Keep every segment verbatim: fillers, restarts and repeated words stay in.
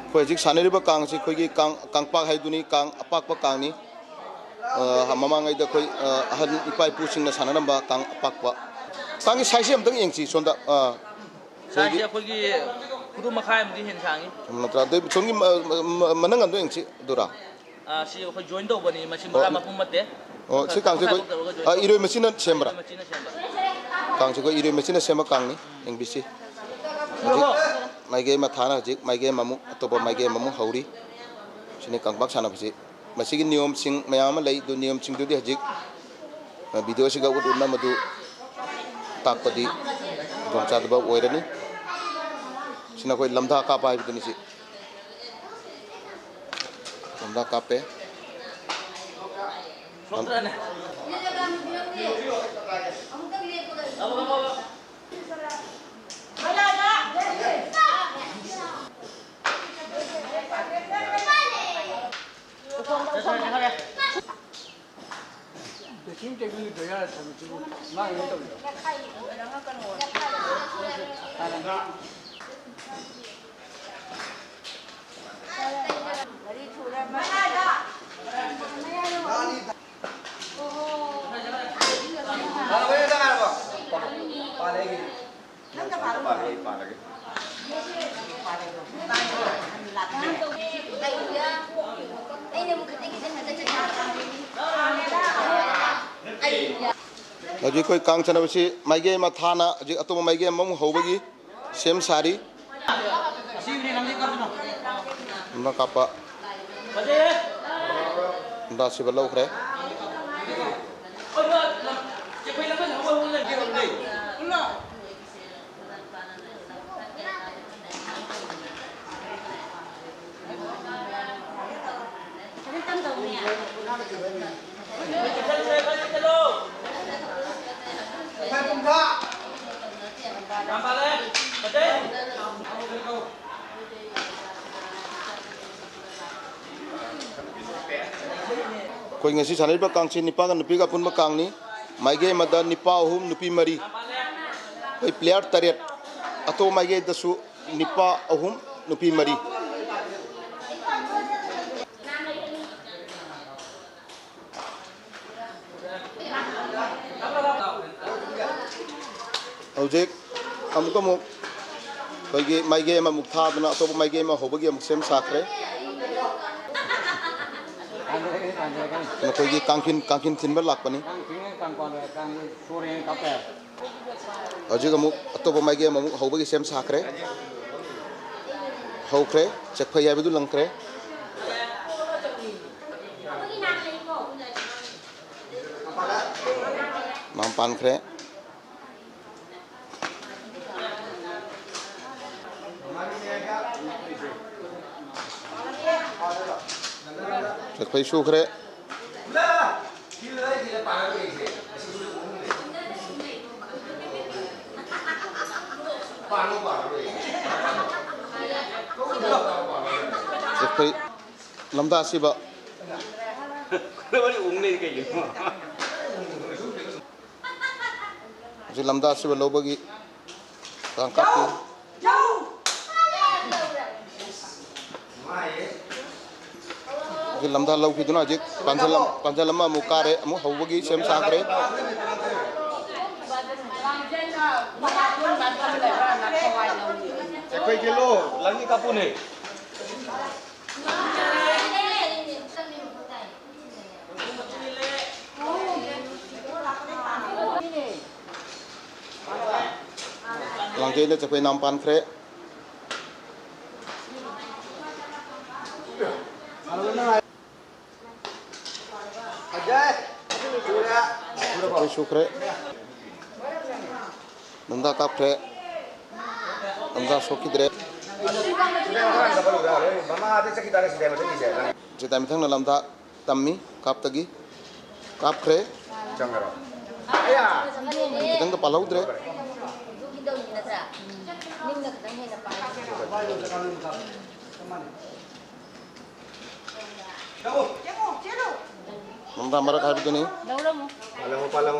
ꯑꯩꯈꯣꯏ ꯍꯧꯖꯤꯛ ꯁꯥꯟꯅꯔꯤꯕ ꯀꯥꯡꯁꯤ ꯑꯩꯈꯣꯏꯒꯤ ꯀꯥꯡ, ꯀꯥꯡꯄꯥꯛ ꯍꯥꯏꯗꯨꯅꯤ, ꯀꯥꯡ ꯑꯄꯥꯛꯄ ꯀꯥꯡꯅꯤ꯫ ꯑ, ꯃꯃꯥꯡꯉꯩꯗ ꯑꯩꯈꯣꯏ, ꯑ, ꯑꯍꯟ ꯏꯄꯥ ꯏꯄꯨꯁꯤꯡꯅ ꯁꯥꯟꯅꯔꯝꯕ ꯀꯥꯡ ꯑꯄꯥꯛꯄ꯫ ꯀꯥꯡꯒꯤ sizeꯁꯦ ꯑꯝꯇꯪ ꯌꯦꯡꯁꯤ ꯁꯣꯝꯗ꯫ ꯑ, sizeꯁꯦ ꯑꯩꯈꯣꯏꯒꯤ ꯈꯨꯗꯣꯝ ꯃꯈꯥꯏꯃꯨꯛꯇꯤ ꯍꯦꯟꯅ ꯁꯥꯡꯉꯤ꯫ ꯅꯠꯇ꯭ꯔꯥ? ꯑꯗꯩ ꯁꯣꯝꯒꯤ ꯃ-, ꯃ-, ꯃꯅꯪꯒꯟꯗꯣ ꯌꯦꯡꯁꯤ ꯑꯗꯨꯔꯥ? ꯑ, ꯁꯤ ꯑꯩꯈꯣꯏ join ꯇꯧꯕꯅꯤ, ꯃꯁꯤ ꯑꯣ, ꯃꯈꯥ ꯃꯄꯨꯝ ꯅꯠꯇꯦ꯫ ꯑꯣ, ꯁꯤ ꯀꯥꯡꯁꯦ ꯑꯩꯈꯣꯏ, ꯃꯈꯥ ꯇꯧꯔꯒ join ꯑ, ꯇꯧꯕ꯫ ꯏꯔꯣꯏ ꯃꯆꯤꯅ ꯁꯦꯝꯕ꯭ꯔꯥ? ꯏꯔꯣꯏ ꯃꯆꯤꯅ ꯁꯦꯝꯕ꯫ ꯀꯥꯡꯁꯦ ꯑꯩꯈꯣꯏ ꯏꯔꯣꯏ ꯃꯆꯤꯅ ꯁꯦꯝꯕ ꯀꯥꯡꯅꯤ, ꯌꯦꯡꯕꯤꯁꯤ꯫ ꯍꯧꯖꯤꯛ ꯃꯥꯏꯀꯩ ꯑꯃ ꯊꯥꯅ ꯍꯧꯖꯤꯛ ꯃꯥꯏꯀꯩ ꯑꯃꯃꯨꯛ, ꯑꯇꯣꯞꯄ ꯃꯥꯏꯀꯩ ꯑꯃꯃꯨꯛ ꯍꯧꯔꯤ꯫ ꯁꯤꯅꯤ ꯀꯥꯡꯄꯥꯛ ꯁꯥꯟꯅꯕꯁꯤ꯫ ꯃꯁꯤꯒꯤ ꯅꯤꯌꯣꯝꯁꯤꯡ ꯃꯌꯥꯝ ꯑꯃ ꯂꯩ, ꯑꯗꯨ ꯅꯤꯌꯣꯝꯁꯤꯡꯗꯨꯗꯤ ꯍꯧꯖꯤꯛ, ꯑ, videoꯁꯤꯒ ꯎꯠ ꯎꯠꯅ ꯃꯗꯨ ꯇꯥꯛꯄꯗꯤ ꯈꯨꯗꯣꯡꯆꯥꯗꯕ ꯑꯣꯏꯔꯅꯤ꯫ ꯁꯤꯅ ꯑꯩꯈꯣꯏ ꯂꯝꯗꯥ ꯀꯥꯞꯄ ꯍꯥꯏꯕꯗꯨꯅꯤ ꯁꯤ꯫ ꯂꯝꯗꯥ ꯀꯥꯞꯄꯦ꯫ ꯁꯣꯛꯇ꯭ꯔꯅꯦ? Dressing table ꯗ ꯌꯥꯔ ꯊꯝꯃꯤꯁꯤꯕꯨ ꯉꯥꯡꯉꯤꯅꯦ ꯇꯧꯔꯤꯗꯣ꯫ ꯍꯧꯖꯤꯛ ꯑꯩꯈꯣꯏ ꯀꯥꯡ ꯁꯥꯟꯅꯕꯁꯤ ꯃꯥꯏꯀꯩ ꯑꯃ ꯊꯥꯅ ꯍꯧꯖꯤꯛ ꯑꯇꯣꯞꯄ ꯃꯥꯏꯀꯩ ꯑꯃꯃꯨꯛ ꯍꯧꯕꯒꯤ ꯁꯦꯝ ꯁꯥꯔꯤ꯫ ꯑꯃ ꯀꯥꯞꯄ꯫ ꯑꯃ ꯁꯤꯕ ꯂꯧꯈ꯭ꯔꯦ꯫ ꯑꯩꯈꯣꯏ ꯉꯁꯤ ꯁꯥꯟꯅꯔꯤꯕ ꯀꯥꯡꯁꯤ ꯅꯤꯄꯥꯒ ꯅꯨꯄꯤꯒ ꯑꯄꯨꯟꯕ ꯀꯥꯡꯅꯤ꯫ ꯃꯥꯏꯀꯩ ꯑꯃꯗ ꯅꯤꯄꯥ ꯑꯍꯨꯝ, ꯅꯨꯄꯤ ꯃꯔꯤ꯫ ꯑꯩꯈꯣꯏ ꯄ꯭ꯂꯦꯌꯔ ꯇꯔꯦꯠ, ꯑꯇꯣꯞꯄ ꯃꯥꯏꯀꯩꯗꯁꯨ ꯅꯤꯄꯥ ꯑꯍꯨꯝ, ꯅꯨꯄꯤ ꯃꯔꯤ꯫ ꯍꯧꯖꯤꯛ ꯑꯃꯨꯛ ꯑꯃꯨꯛ ꯑꯩꯈꯣꯏꯒꯤ ꯃꯥꯏꯀꯩ ꯑꯃꯃꯨꯛ ꯊꯥꯗꯨꯅ ꯑꯇꯣꯞꯄ ꯃꯥꯏꯀꯩ ꯑꯃ ꯍꯧꯕꯒꯤ ꯑꯃꯨꯛ ꯁꯦꯝ ꯁꯥꯈ꯭ꯔꯦ꯫ ꯃꯈꯣꯏꯒꯤ ꯀꯥꯡꯈꯤꯟ, ꯀꯥꯡꯈꯤꯟ ꯊꯤꯟꯕ ꯂꯥꯛꯄꯅꯤ꯫ ꯍꯧꯖꯤꯛ ꯑꯃꯨꯛ ꯑꯇꯣꯞꯄ ꯃꯥꯏꯀꯩ ꯑꯃꯃꯨꯛ ꯍꯧꯕꯒꯤ ꯁꯦꯝ ꯁꯥꯈ꯭ꯔꯦ꯫ ꯍꯧꯈ꯭ꯔꯦ꯫ ꯆꯦꯛꯐꯩ ꯍꯥꯏꯕꯗꯨ ꯂꯪꯈ꯭ꯔꯦ꯫ ꯃꯥꯡ ꯄꯥꯟꯈ꯭ꯔꯦ꯫ ꯆꯦꯛꯐꯩ ꯁꯨꯈ꯭ꯔꯦ꯫ ꯆꯦꯛꯐꯩ ꯂꯝꯗꯥ ꯁꯤꯕ꯫ ꯍꯧꯖꯤꯛ ꯂꯝꯗꯥ ꯁꯤꯕ ꯂꯧꯕꯒꯤ ꯇꯥꯡ ꯀꯥꯞꯄꯤ꯫ ꯍꯧꯖꯤꯛ ꯂꯝꯗꯥ ꯂꯧꯈꯤꯗꯨꯅ ꯍꯧꯖꯤꯛ ꯄꯥꯟꯖꯜ ꯑꯃ, ꯄꯥꯟꯖꯜ ꯑꯃ ꯑꯃꯨꯛ ꯀꯥꯔꯦ, ꯑꯃꯨꯛ ꯍꯧꯕꯒꯤ ꯁꯦꯝ ꯁꯥꯈ꯭ꯔꯦ꯫ ꯑꯩꯈꯣꯏ ꯀꯤꯂꯣ ꯂꯪꯒꯤ ꯀꯥꯞꯄꯨꯅꯦ꯫ ꯂꯥꯡꯖꯩꯗ ꯆꯦꯛꯄꯩ ꯅꯥꯝ ꯄꯥꯟꯈ꯭ꯔꯦ꯫ ꯆꯦꯛꯄꯩ ꯁꯨꯈ꯭ꯔꯦ꯫ ꯂꯝꯗꯥ ꯀꯥꯞꯈ꯭ꯔꯦ꯫ ꯂꯝꯗꯥ ꯁꯣꯛꯈꯤꯗ꯭ꯔꯦ꯫ ꯃꯃꯥꯗ ꯆꯠꯈꯤ ꯇꯥꯔꯦ ꯁꯤꯗ ꯃꯊꯪꯒꯤꯁꯦ꯫ ꯆꯦꯇꯥꯏ ꯃꯊꯪꯅ ꯂꯝꯗꯥ ꯇꯝꯃꯤ ꯀꯥꯞꯇꯒꯤ꯫ ꯀꯥꯞꯈ꯭ꯔꯦ꯫ ꯆꯪꯈ꯭ꯔꯣ꯫ ꯈꯤꯇꯪꯗ ꯄꯥꯜꯍꯧꯗ꯭ꯔꯦ꯫ ꯂꯝꯗꯥ ꯃꯔꯛ ꯍꯥꯏꯕꯗꯨꯅꯤ꯫ ꯂꯧꯔꯝꯃꯨ꯫ ꯄꯥꯜꯂꯝꯃꯨ, ꯄꯥꯜꯂꯝꯃꯨ꯫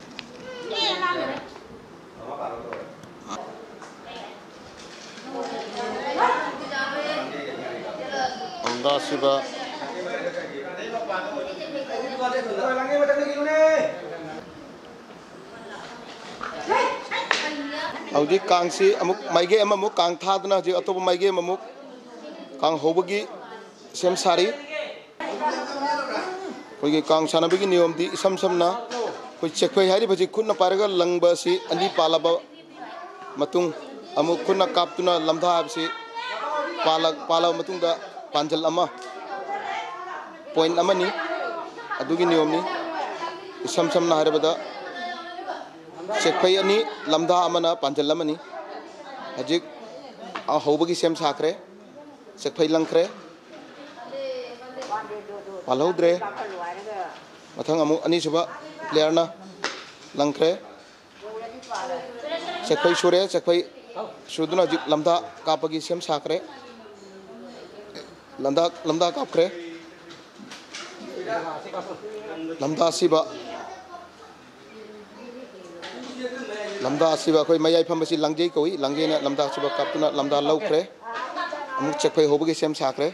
ꯂꯝꯗꯥ ꯁꯤꯕ꯫ ꯍꯧꯖꯤꯛ ꯀꯥꯡꯁꯤ ꯑꯃꯨꯛ ꯃꯥꯏꯀꯩ ꯑꯃꯃꯨꯛ ꯀꯥꯡ ꯊꯥꯗꯨꯅ ꯍꯧꯖꯤꯛ ꯑꯇꯣꯞꯄ ꯃꯥꯏꯀꯩ ꯑꯃꯃꯨꯛ ꯀꯥꯡ ꯍꯧꯕꯒꯤ ꯁꯦꯝ ꯁꯥꯔꯤ꯫ ꯑꯩꯈꯣꯏꯒꯤ ꯀꯥꯡ ꯁꯥꯟꯅꯕꯒꯤ ꯅꯤꯌꯣꯝꯗꯤ ꯏꯁꯝ ꯁꯝꯅ ꯑꯩꯈꯣꯏ ꯆꯦꯛꯐꯩ ꯍꯥꯏꯔꯤꯕꯁꯤ ꯈꯨꯠꯅ ꯄꯥꯏꯔꯒ ꯂꯪꯕ ꯑꯁꯤ ꯑꯅꯤ ꯄꯥꯜꯂꯕ ꯃꯇꯨꯡ, ꯑꯃꯨꯛ ꯈꯨꯠꯅ ꯀꯥꯞꯇꯨꯅ ꯂꯝꯊꯥ ꯍꯥꯏꯕꯁꯤ ꯄꯥꯜꯂ-, ꯄꯥꯜꯂꯕ ꯃꯇꯨꯡꯗ ꯄꯥꯟꯖꯜ ꯑꯃ, ꯄꯣꯏꯟ ꯑꯃꯅꯤ꯫ ꯑꯗꯨꯒꯤ ꯅꯤꯌꯣꯝꯅꯤ꯫ ꯏꯁꯝ ꯁꯝꯅ ꯍꯥꯏꯔꯕꯗ ꯆꯦꯛꯐꯩ ꯑꯅꯤ, ꯂꯝꯊꯥ ꯑꯃꯅ ꯄꯥꯟꯖꯜ ꯑꯃꯅꯤ꯫ ꯍꯧꯖꯤꯛ ꯍꯧꯕꯒꯤ ꯁꯦꯝ ꯁꯥꯈ꯭ꯔꯦ꯫ ꯆꯦꯛꯐꯩ ꯂꯪꯈ꯭ꯔꯦ꯫ ꯄꯥꯜꯍꯧꯗ꯭ꯔꯦ꯫ ꯃꯊꯪ ꯑꯃꯨꯛ ꯑꯅꯤꯁꯨꯕ ꯄ꯭ꯂꯦꯌꯔꯅ ꯂꯪꯈ꯭ꯔꯦ꯫ ꯆꯦꯛꯐꯩ ꯁꯨꯔꯦ꯫ ꯆꯦꯛꯐꯩ ꯁꯨꯗꯨꯅ ꯍꯧꯖꯤꯛ ꯂꯝꯗꯥ ꯀꯥꯞꯄꯒꯤ ꯁꯦꯝ ꯁꯥꯈ꯭ꯔꯦ꯫ ꯂꯝꯗꯥ, ꯂꯝꯗꯥ ꯀꯥꯞꯈ꯭ꯔꯦ꯫ ꯂꯝꯗꯥ ꯁꯤꯕ꯫ ꯂꯝꯗꯥ ꯑꯁꯤꯕ ꯑꯩꯈꯣꯏ ꯃꯌꯥꯏ ꯐꯝꯕꯁꯤ ꯂꯥꯡꯖꯩ ꯀꯧꯏ꯫ ꯂꯥꯡꯖꯩꯅ ꯂꯝꯗꯥ ꯑꯁꯤꯕ ꯀꯥꯞꯇꯨꯅ ꯂꯝꯗꯥ ꯂꯧꯈ꯭ꯔꯦ꯫ ꯑꯃꯨꯛ ꯆꯦꯛꯐꯩ ꯍꯧꯕꯒꯤ ꯁꯦꯝ ꯁꯥꯈ꯭ꯔꯦ꯫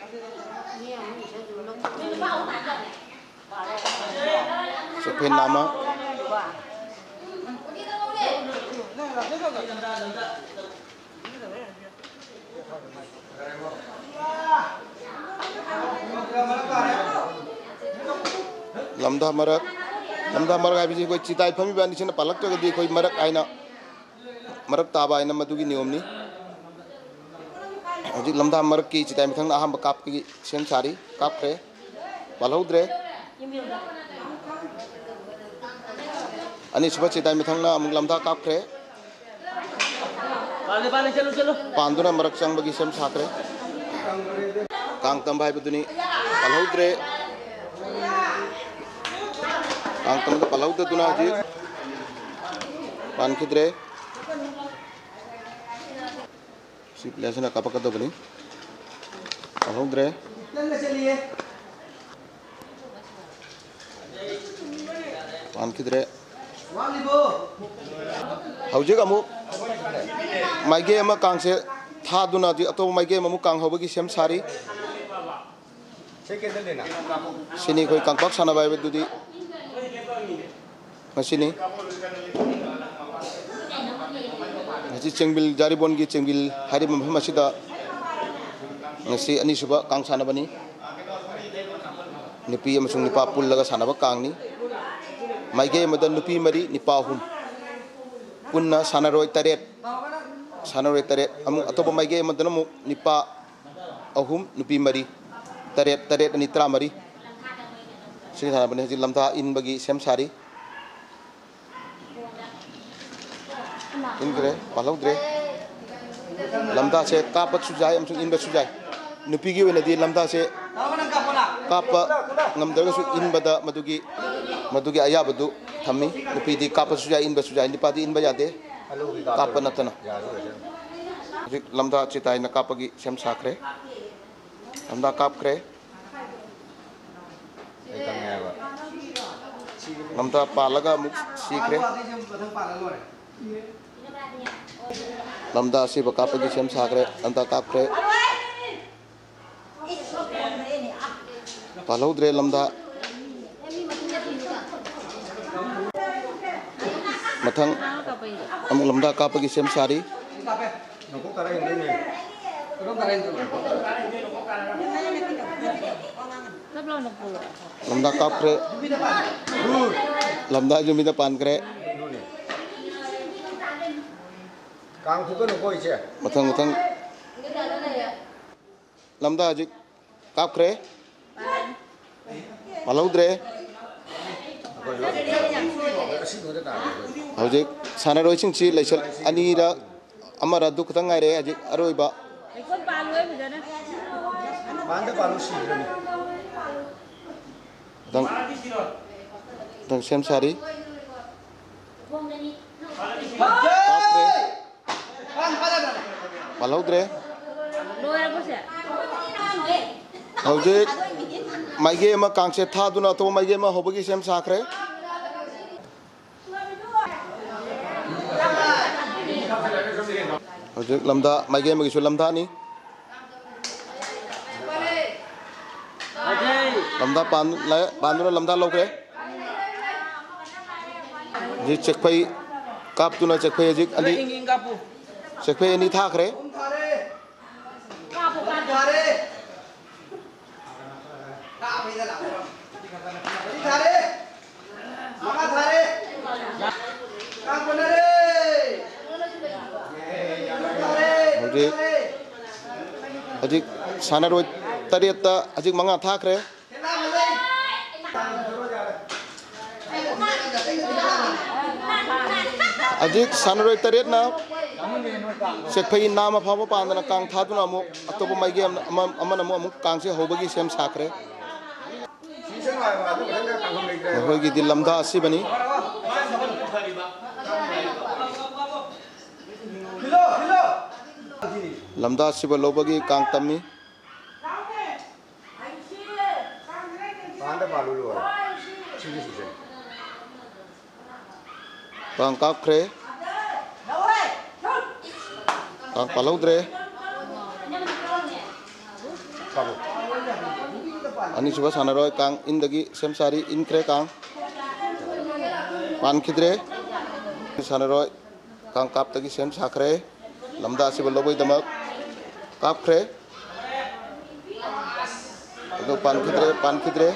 ꯆꯦꯛꯐꯩ ꯅꯥꯝꯃ꯫ ꯂꯝꯗꯥ ꯃꯔꯛ, ꯂꯝꯗꯥ ꯃꯔꯛ ꯍꯥꯏꯕꯁꯤ ꯑꯩꯈꯣꯏ ꯆꯤꯇꯥꯏ ꯐꯝꯃꯤꯕ ꯑꯅꯤꯁꯤꯅ ꯄꯥꯜꯂꯛꯇ꯭ꯔꯒꯗꯤ ꯑꯩꯈꯣꯏ ꯃꯔꯛ ꯍꯥꯏꯅ, ꯃꯔꯛ ꯇꯥꯕ ꯍꯥꯏꯅ ꯃꯗꯨꯒꯤ ꯅꯤꯌꯣꯝꯅꯤ꯫ ꯍꯧꯖꯤꯛ ꯂꯝꯗꯥ ꯃꯔꯛꯀꯤ ꯆꯤꯇꯥꯏ ꯃꯊꯪꯅ ꯑꯍꯥꯟꯕ ꯀꯥꯞꯄꯒꯤ ꯁꯦꯝ ꯁꯥꯔꯤ, ꯀꯥꯞꯈ꯭ꯔꯦ, ꯄꯥꯜꯍꯧꯗ꯭ꯔꯦ꯫ ꯑꯅꯤꯁꯨꯕ ꯆꯤꯇꯥꯏ ꯃꯊꯪꯅ ꯑꯃꯨꯛ ꯂꯝꯗꯥ ꯀꯥꯞꯈ꯭ꯔꯦ꯫ ꯄꯥꯟꯗꯨꯅ ꯃꯔꯛ ꯆꯪꯕꯒꯤ ꯁꯦꯝ ꯁꯥꯈ꯭ꯔꯦ꯫ ꯀꯥꯡ ꯇꯝꯕ ꯍꯥꯏꯕꯗꯨꯅꯤ꯫ ꯄꯥꯜꯍꯧꯗ꯭ꯔꯦ꯫ ꯀꯥꯡ ꯇꯝꯕꯗ ꯄꯥꯜꯍꯧꯗꯗꯨꯅ ꯍꯧꯖꯤꯛ ꯄꯥꯟꯈꯤꯗ꯭ꯔꯦ꯫ ꯁꯤ ꯄ꯭ꯂꯦꯌꯔꯁꯤꯅ ꯀꯥꯞꯄꯛꯀꯗꯕꯅꯤ꯫ ꯄꯥꯜꯍꯧꯗ꯭ꯔꯦ꯫ ꯄꯥꯟꯈꯤꯗ꯭ꯔꯦ꯫ ꯍꯧꯖꯤꯛ ꯑꯃꯨꯛ ꯃꯥꯏꯀꯩ ꯑꯃ ꯀꯥꯡꯁꯦ ꯊꯥꯗꯨꯅ ꯍꯧꯖꯤꯛ ꯑꯇꯣꯞꯄ ꯃꯥꯏꯀꯩ ꯑꯃꯃꯨꯛ ꯀꯥꯡꯍꯧꯕꯒꯤ ꯁꯦꯝ ꯁꯥꯔꯤ꯫ ꯁꯤꯅꯤ ꯑꯩꯈꯣꯏ ꯀꯥꯡꯄꯥꯛ ꯁꯥꯟꯅꯕ ꯍꯥꯏꯕꯗꯨꯗꯤ꯫ ꯃꯁꯤꯅꯤ꯫ ꯉꯁꯤ ꯆꯦꯡꯕꯤꯜ, ꯖꯥꯔꯤꯕꯣꯟꯒꯤ ꯆꯦꯡꯕꯤꯜ ꯍꯥꯏꯔꯤꯕ ꯃꯐꯝ ꯑꯁꯤꯗ ꯉꯁꯤ ꯑꯅꯤꯁꯨꯕ ꯀꯥꯡ ꯁꯥꯟꯅꯕꯅꯤ꯫ ꯅꯨꯄꯤ ꯑꯃꯁꯨꯡ ꯅꯨꯄꯥ ꯄꯨꯜꯂꯒ ꯁꯥꯟꯅꯕ ꯀꯥꯡꯅꯤ꯫ ꯃꯥꯏꯀꯩ ꯑꯃꯗ ꯅꯨꯄꯤ ꯃꯔꯤ, ꯅꯨꯄꯥ ꯑꯍꯨꯝ, ꯄꯨꯟꯅ ꯁꯥꯟꯅꯔꯣꯏ ꯇꯔꯦꯠ꯫ ꯁꯥꯟꯅꯔꯣꯏ ꯇꯔꯦꯠ꯫ ꯑꯃꯨꯛ ꯑꯇꯣꯞꯄ ꯃꯥꯏꯀꯩ ꯑꯃꯗꯅ ꯑꯃꯨꯛ ꯅꯨꯄꯥ ꯑꯍꯨꯝ, ꯅꯨꯄꯤ ꯃꯔꯤ꯫ ꯇꯔꯦꯠ, ꯇꯔꯦꯠ ꯑꯅꯤ ꯇꯔꯥꯃꯔꯤ꯫ ꯁꯤ ꯁꯥꯟꯅꯕꯅꯤ꯫ ꯍꯧꯖꯤꯛ ꯂꯝꯊꯥ ꯏꯟꯕꯒꯤ ꯁꯦꯝ ꯁꯥꯔꯤ꯫ ꯏꯟꯈ꯭ꯔꯦ, ꯄꯥꯜꯍꯧꯗ꯭ꯔꯦ꯫ ꯂꯝꯊꯥꯁꯦ ꯀꯥꯞꯄꯁꯨ ꯌꯥꯏ ꯑꯃꯁꯨꯡ ꯏꯟꯕꯁꯨ ꯌꯥꯏ꯫ ꯅꯨꯄꯤꯒꯤ ꯑꯣꯏꯅꯗꯤ ꯂꯝꯊꯥꯁꯦ ꯀꯥꯞꯄ ꯉꯝꯗ꯭ꯔꯒꯁꯨ ꯏꯟꯕꯗ ꯃꯗꯨꯒꯤ, ꯃꯗꯨꯒꯤ ꯑꯌꯥꯕꯗꯨ ꯊꯝꯃꯤ꯫ ꯅꯨꯄꯤꯗꯤ ꯀꯥꯞꯄꯁꯨ ꯌꯥꯏ, ꯏꯟꯕꯁꯨ ꯌꯥꯏ, ꯅꯨꯄꯥꯗꯤ ꯏꯟꯕ ꯌꯥꯗꯦ꯫ ꯀꯥꯞꯄ ꯅꯠꯇꯅ꯫ ꯍꯧꯖꯤꯛ ꯂꯝꯊꯥ ꯆꯤꯇꯥꯏꯅ ꯀꯥꯞꯄꯒꯤ ꯁꯦꯝ ꯁꯥꯈ꯭ꯔꯦ꯫ ꯂꯝꯊꯥ ꯀꯥꯞꯈ꯭ꯔꯦ꯫ ꯂꯝꯊꯥ ꯄꯥꯜꯂꯒ ꯑꯃꯨꯛ ꯁꯤꯈ꯭ꯔꯦ꯫ ꯂꯝꯊꯥ ꯑꯁꯤꯕ ꯀꯥꯞꯄꯒꯤ ꯁꯦꯝ ꯁꯥꯈ꯭ꯔꯦ꯫ ꯂꯝꯊꯥ ꯀꯥꯞꯈ꯭ꯔꯦ꯫ ꯄꯥꯜꯍꯧꯗ꯭ꯔꯦ ꯂꯝꯊꯥ꯫ ꯃꯊꯪ ꯑꯃꯨꯛ ꯂꯝꯊꯥ ꯀꯥꯞꯄꯒꯤ ꯁꯦꯝ ꯁꯥꯔꯤ꯫ ꯂꯝꯊꯥ ꯀꯥꯞꯈ꯭ꯔꯦ꯫ ꯂꯝꯊꯥ ꯌꯨꯝꯕꯤꯗ ꯄꯥꯟꯈ꯭ꯔꯦ꯫ ꯃꯊꯪ ꯃꯊꯪ꯫ ꯂꯝꯊꯥ ꯍꯧꯖꯤꯛ ꯀꯥꯞꯈ꯭ꯔꯦ꯫ ꯄꯥꯜꯍꯧꯗ꯭ꯔꯦ꯫ ꯍꯧꯖꯤꯛ ꯁꯥꯟꯅꯔꯣꯏꯁꯤꯡꯁꯤ ꯂꯩꯁꯜ ꯑꯅꯤꯔ ꯑꯃꯔ ꯑꯗꯨ ꯈꯛꯇꯪ ꯉꯥꯏꯔꯦ ꯍꯧꯖꯤꯛ ꯑꯔꯣꯏꯕ꯫ ꯃꯊꯪ, ꯃꯊꯪ ꯁꯦꯝ ꯁꯥꯔꯤ꯫ ꯀꯥꯞꯈ꯭ꯔꯦ꯫ ꯄꯥꯜꯍꯧꯗ꯭ꯔꯦ꯫ ꯍꯧꯖꯤꯛ ꯃꯥꯏꯀꯩ ꯑꯃ ꯀꯥꯡꯆꯦꯠ ꯊꯥꯗꯨꯅ ꯑꯇꯣꯞꯄ ꯃꯥꯏꯀꯩ ꯑꯃ ꯍꯧꯕꯒꯤ ꯁꯦꯝ ꯁꯥꯈ꯭ꯔꯦ꯫ ꯍꯧꯖꯤꯛ ꯂꯝꯗꯥ, ꯃꯥꯏꯒꯦꯝꯕꯒꯤꯁꯨ ꯂꯝꯗꯥꯅꯤ꯫ ꯂꯝꯗꯥ ꯄꯥꯟ-, ꯂꯥꯏ-, ꯄꯥꯟꯗꯨꯅ ꯂꯝꯗꯥ ꯂꯧꯈ꯭ꯔꯦ꯫ ꯍꯧꯖꯤꯛ ꯆꯦꯛꯐꯩ ꯀꯥꯞꯇꯨꯅ ꯆꯦꯛꯐꯩ ꯍꯧꯖꯤꯛ ꯑꯅꯤ, ꯆꯦꯛꯐꯩ ꯑꯅꯤ ꯊꯥꯈ꯭ꯔꯦ꯫ ꯍꯧꯖꯤꯛ, ꯍꯧꯖꯤꯛ ꯁꯥꯟꯅꯔꯣꯏ ꯇꯔꯦꯠꯇ ꯍꯧꯖꯤꯛ ꯃꯉꯥ ꯊꯥꯈ꯭ꯔꯦ꯫ ꯍꯧꯖꯤꯛ ꯁꯥꯟꯅꯔꯣꯏ ꯇꯔꯦꯠꯅ ꯆꯦꯛꯐꯩ ꯅꯥꯝꯃ ꯐꯥꯎꯕ ꯄꯥꯟꯗꯅ ꯀꯥꯡ ꯊꯥꯗꯨꯅ ꯑꯃꯨꯛ ꯑꯇꯣꯞꯄ ꯃꯥꯏꯀꯩ ꯑꯃꯅ, ꯑꯃ-, ꯑꯃꯅ ꯑꯃꯨꯛ, ꯑꯃꯨꯛ ꯀꯥꯡꯁꯦ ꯍꯧꯕꯒꯤ ꯁꯦꯝ ꯁꯥꯈ꯭ꯔꯦ꯫ ꯃꯈꯣꯏꯒꯤꯗꯤ ꯂꯝꯗꯥ ꯑꯁꯤꯕꯅꯤ꯫ ꯂꯝꯗꯥ ꯑꯁꯤꯕ ꯂꯧꯕꯒꯤ ꯀꯥꯡ ꯇꯝꯃꯤ꯫ ꯀꯥꯡ ꯀꯥꯞꯈ꯭ꯔꯦ꯫ ꯀꯥꯡ ꯄꯥꯜꯍꯧꯗ꯭ꯔꯦ꯫ ꯑꯅꯤꯁꯨꯕ ꯁꯥꯟꯅꯔꯣꯏ ꯀꯥꯡ ꯏꯟꯗꯒꯤ ꯁꯦꯝ ꯁꯥꯔꯤ, ꯏꯟꯈ꯭ꯔꯦ ꯀꯥꯡ꯫ ꯄꯥꯟꯈꯤꯗ꯭ꯔꯦ꯫ ꯁꯥꯟꯅꯔꯣꯏ ꯀꯥꯡ ꯀꯥꯞꯇꯒꯤ ꯁꯦꯝ ꯁꯥꯈ꯭ꯔꯦ꯫ ꯂꯝꯗꯥ ꯑꯁꯤꯕ ꯂꯧꯕꯒꯤꯗꯃꯛ ꯀꯥꯞꯈ꯭ꯔꯦ꯫ ꯑꯗꯨ ꯄꯥꯟꯈꯤꯗ꯭ꯔꯦ, ꯄꯥꯟꯈꯤꯗ꯭ꯔꯦ꯫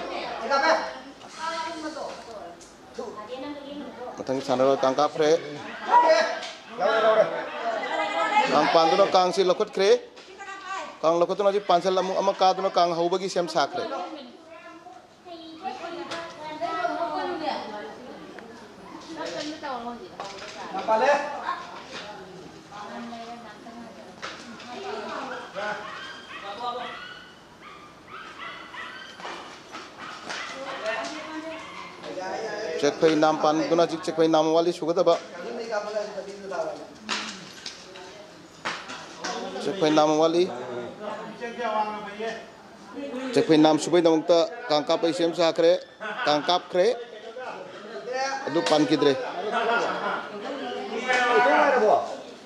ꯃꯊꯪꯒꯤ ꯁꯥꯟꯅꯔꯣꯏ ꯀꯥꯡ ꯀꯥꯞꯈ꯭ꯔꯦ꯫ ꯀꯥꯡ ꯄꯥꯟꯗꯨꯅ ꯀꯥꯡꯁꯤ ꯂꯧꯈꯠꯈ꯭ꯔꯦ꯫ ꯀꯥꯡ ꯂꯧꯈꯠꯇꯨꯅ ꯍꯧꯖꯤꯛ ꯄꯥꯟꯁꯜ ꯑꯃꯨꯛ ꯑꯃ ꯀꯥꯗꯨꯅ ꯀꯥꯡ ꯍꯧꯕꯒꯤ ꯁꯦꯝ ꯁꯥꯈ꯭ꯔꯦ꯫ ꯆꯦꯛꯐꯩ ꯅꯥꯝ ꯄꯥꯟꯗꯨꯅ ꯍꯧꯖꯤꯛ ꯆꯦꯛꯐꯩ ꯅꯥꯝ ꯋꯥꯠꯂꯤ ꯁꯨꯒꯗꯕ꯫ ꯆꯦꯛꯐꯩ ꯅꯥꯝ ꯋꯥꯠꯂꯤ꯫ ꯆꯦꯛꯐꯩ ꯅꯥꯝ ꯁꯨꯕꯩꯗꯃꯛꯇ ꯀꯥꯡ ꯀꯥꯞꯄꯩ ꯁꯦꯝ ꯁꯥꯈ꯭ꯔꯦ꯫ ꯀꯥꯡ ꯀꯥꯞꯈ꯭ꯔꯦ꯫ ꯑꯗꯨ ꯄꯥꯟꯈꯤꯗ꯭ꯔꯦ꯫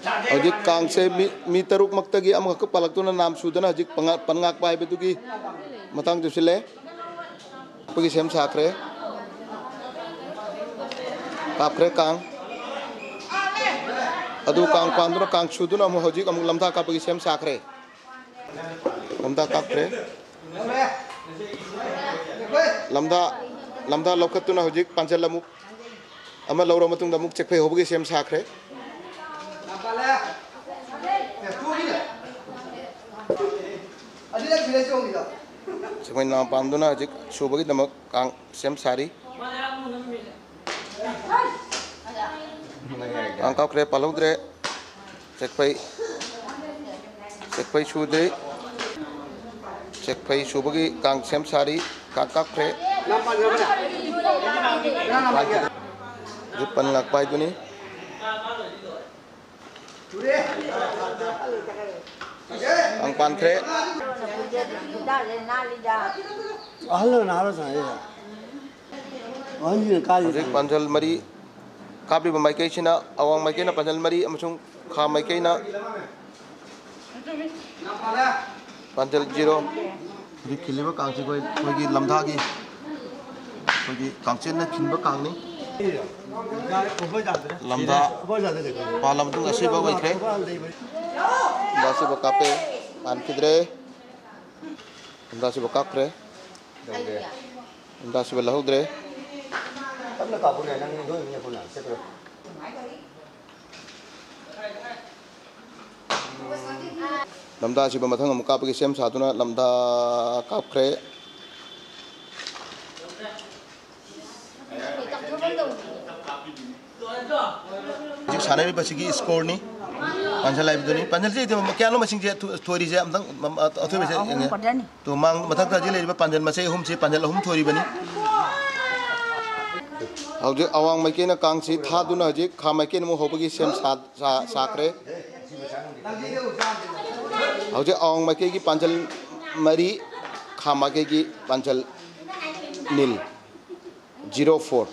ꯍꯧꯖꯤꯛ ꯀꯥꯡꯁꯦ ꯃꯤ, ꯃꯤ ꯇꯔꯨꯛꯃꯛꯇꯒꯤ ꯑꯃꯈꯛ ꯄꯥꯜꯂꯛꯇꯨꯅ ꯅꯥꯝ ꯁꯨꯗꯅ ꯍꯧꯖꯤꯛ ꯄꯉꯥ-, ꯄꯟ ꯉꯥꯛꯄ ꯍꯥꯏꯕꯗꯨꯒꯤ ꯃꯇꯥꯡ ꯆꯨꯁꯤꯜꯂꯦ꯫ ꯑꯩꯈꯣꯏꯒꯤ ꯁꯦꯝ ꯁꯥꯈ꯭ꯔꯦ꯫ ꯀꯥꯞꯈ꯭ꯔꯦ ꯀꯥꯡ꯫ ꯑꯗꯨ ꯀꯥꯡ ꯄꯥꯟꯗꯨꯅ, ꯀꯥꯡ ꯁꯨꯗꯨꯅ ꯑꯃꯨꯛ ꯍꯧꯖꯤꯛ ꯑꯃꯨꯛ ꯂꯝꯊꯥ ꯀꯥꯞꯄꯒꯤ ꯁꯦꯝ ꯁꯥꯈ꯭ꯔꯦ꯫ ꯂꯝꯊꯥ ꯀꯥꯞꯈ꯭ꯔꯦ꯫ ꯂꯝꯊꯥ, ꯂꯝꯊꯥ ꯂꯧꯈꯠꯇꯨꯅ ꯍꯧꯖꯤꯛ ꯄꯥꯟꯖꯜ ꯑꯃꯨꯛ ꯑꯃ ꯂꯧꯔ ꯃꯇꯨꯡꯗ ꯑꯃꯨꯛ ꯆꯦꯛꯐꯩ ꯍꯧꯕꯒꯤ ꯁꯦꯝ ꯁꯥꯈ꯭ꯔꯦ꯫ ꯆꯦꯛꯐꯩ ꯅꯥꯝ ꯄꯥꯟꯗꯨꯅ ꯍꯧꯖꯤꯛ ꯁꯨꯕꯒꯤꯗꯃꯛ ꯀꯥꯡ ꯁꯦꯝ ꯁꯥꯔꯤ꯫ ꯀꯥꯡ ꯀꯥꯞꯈ꯭ꯔꯦ, ꯄꯥꯜꯍꯧꯗ꯭ꯔꯦ꯫ ꯆꯦꯛꯐꯩ, ꯆꯦꯛꯐꯩ ꯁꯨꯗ꯭ꯔꯤ꯫ ꯆꯦꯛꯐꯩ ꯁꯨꯕꯒꯤ ꯀꯥꯡ ꯁꯦꯝ ꯁꯥꯔꯤ꯫ ꯀꯥꯡ ꯀꯥꯞꯈ꯭ꯔꯦ꯫ ꯍꯧꯖꯤꯛ ꯄꯟ ꯉꯥꯛꯄ ꯍꯥꯏꯗꯨꯅꯤ꯫ ꯀꯥꯡ ꯄꯥꯟꯈ꯭ꯔꯦ꯫ ꯑꯍꯜꯂꯣ ꯅꯍꯥꯔꯣ ꯁꯥꯟꯅꯩꯁꯦ? ꯑꯍꯟꯁꯤꯅ ꯀꯥꯔꯤ ꯍꯧꯖꯤꯛ ꯁꯥꯟꯅꯩ꯫ ꯄꯥꯟꯖꯜ ꯃꯔꯤ ꯀꯥꯞꯂꯤꯕ ꯃꯥꯏꯀꯩꯁꯤꯅ, ꯑꯋꯥꯡ ꯃꯥꯏꯀꯩꯅ ꯄꯥꯟꯖꯜ ꯃꯔꯤ ꯑꯃꯁꯨꯡ ꯈꯥ ꯃꯥꯏꯀꯩꯅ ꯄꯥꯟꯖꯜ ꯖꯤꯔꯣ꯫ ꯍꯧꯖꯤꯛ ꯈꯤꯜꯂꯤꯕ ꯀꯥꯡꯁꯤ ꯑꯩꯈꯣꯏ, ꯑꯩꯈꯣꯏꯒꯤ ꯂꯝꯊꯥꯒꯤ, ꯑꯩꯈꯣꯏꯒꯤ ꯀꯥꯡꯆꯦꯟꯅ ꯈꯤꯟꯕ ꯀꯥꯡꯅꯤ꯫ ꯂꯝꯊꯥ ꯄꯥꯜꯂꯕ ꯃꯇꯨꯡꯗ ꯑꯁꯤꯕ ꯑꯣꯏꯈ꯭ꯔꯦ꯫ ꯂꯝꯊꯥ ꯑꯁꯤꯕ ꯀꯥꯞꯄꯦ, ꯄꯥꯟꯈꯤꯗ꯭ꯔꯦ꯫ ꯂꯝꯊꯥ ꯑꯁꯤꯕ ꯀꯥꯞꯈ꯭ꯔꯦ꯫ ꯂꯝꯊꯥ ꯑꯁꯤꯕ ꯂꯧꯍꯧꯗ꯭ꯔꯦ꯫ ꯇꯞꯅ ꯀꯥꯞꯄꯨꯅꯦ, ꯅꯪ ꯂꯣꯏ ꯃꯤ ꯑꯩꯈꯣꯏꯅ ꯆꯠꯈ꯭ꯔꯣ꯫ ꯂꯝꯊꯥ ꯑꯁꯤꯕ ꯃꯊꯪ ꯑꯃꯨꯛ ꯀꯥꯞꯄꯒꯤ ꯁꯦꯝ ꯁꯥꯗꯨꯅ ꯂꯝꯊꯥ ꯀꯥꯞꯈ꯭ꯔꯦ꯫ ꯍꯧꯖꯤꯛ ꯁꯥꯟꯅꯔꯤꯕꯁꯤꯒꯤ ꯁ꯭ꯀꯣꯔꯅꯤ꯫ ꯄꯥꯟꯖꯜ ꯍꯥꯏꯕꯗꯨꯅꯤ꯫ ꯄꯥꯟꯖꯜꯁꯤ ꯀꯌꯥꯅꯣ ꯃꯁꯤꯡꯁꯦ ꯊꯣ-, ꯊꯣꯏꯔꯤꯁꯦ ꯑꯝꯇꯪ, ꯃ-, ꯑ-, ꯑꯊꯣꯏꯕꯁꯦ ꯑꯍꯨꯝ ꯌꯦꯡꯉꯦ꯫ ꯄꯥꯟꯖꯜꯅꯤ꯫ ꯇꯨ ꯃꯥꯡ-, ꯃꯊꯛꯇ ꯍꯧꯖꯤꯛ ꯂꯩꯔꯤꯕ ꯄꯥꯟꯖꯜ ꯃꯁꯤꯡ ꯑꯍꯨꯝꯁꯤ ꯄꯥꯟꯖꯜ ꯑꯍꯨꯝ ꯊꯣꯏꯔꯤꯕꯅꯤ꯫ ꯍꯧꯖꯤꯛ ꯑꯋꯥꯡ ꯃꯥꯏꯀꯩꯅ ꯀꯥꯡꯁꯤ ꯊꯥꯗꯨꯅ ꯍꯧꯖꯤꯛ ꯈꯥ ꯃꯥꯏꯀꯩꯅ ꯑꯃꯨꯛ ꯍꯧꯕꯒꯤ ꯁꯦꯝ ꯁꯥ-, ꯁꯥ-, ꯁꯥꯈ꯭ꯔꯦ꯫ ꯍꯧꯖꯤꯛ ꯑꯋꯥꯡ ꯃꯥꯏꯀꯩꯒꯤ ꯄꯥꯟꯖꯜ ꯃꯔꯤ, ꯈꯥ ꯃꯥꯏꯀꯩꯒꯤ ꯄꯥꯟꯖꯜ ꯅꯤꯜ, zero four꯫